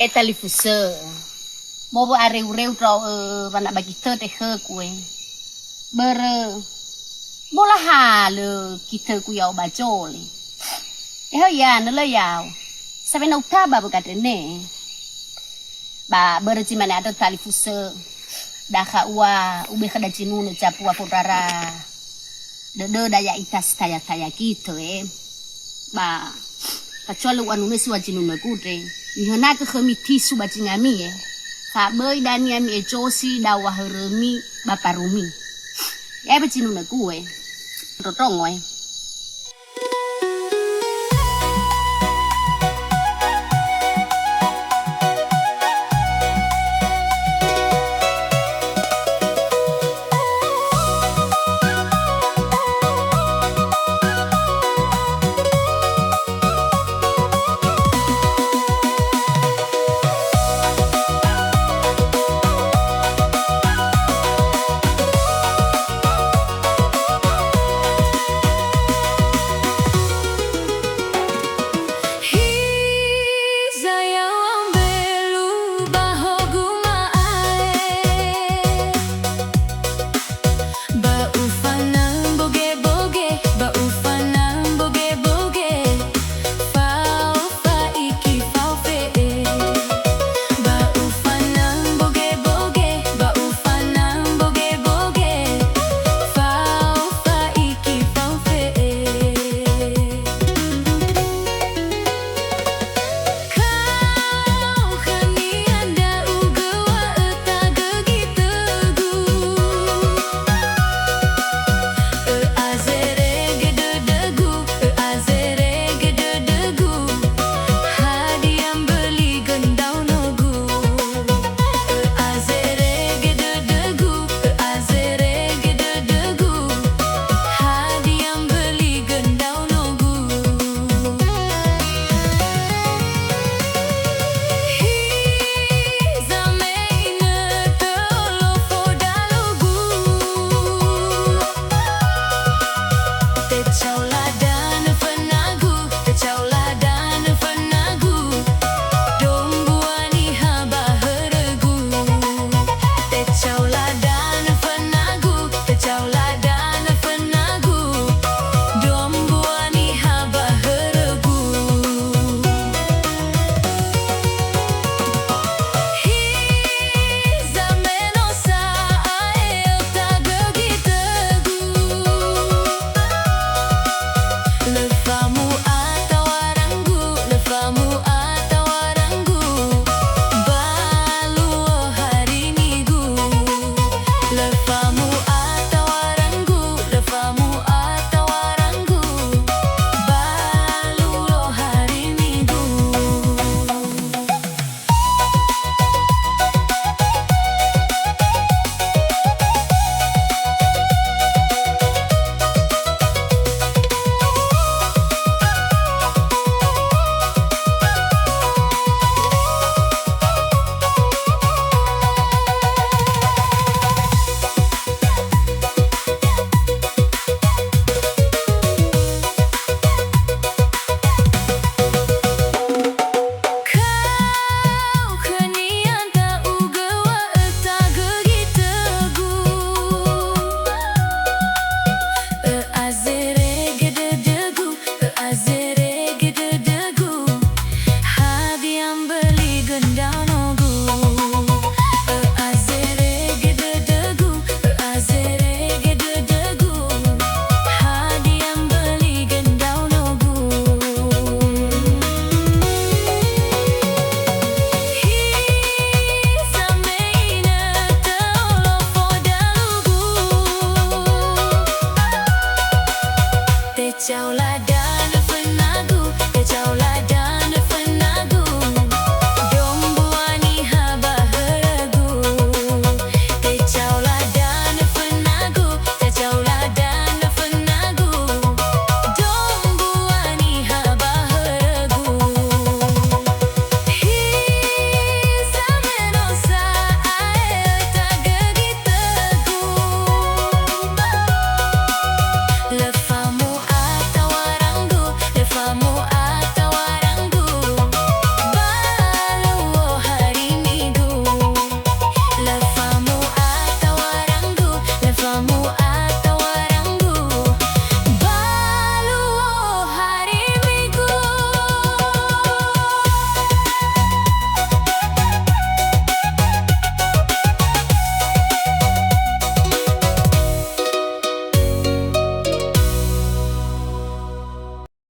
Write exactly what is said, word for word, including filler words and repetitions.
E talifusö. Mowo areu-reu ndra'o, ö, wana ba gitö ndre khögu, e. Börö, mola halö gitögu ya'o ba zole. Ehö ya, nölö ya'o. Sawena utaba wöga ndrene. Ba börö zi mane andrö talifusö. Dakha ua, ube khöda zinunö zambua fondrara. Dödöda ya'ita si taya-taya gitö, e. Ba, facoa lö u'anunö si ua zinunögu ndre. Mihönagö khömi tisu ba zingami, e. Fa böi dania mi'ezosi dawa'ö hörömi ba parumi. Ya'e ba zinunögu, e. Ndrondrongo, e.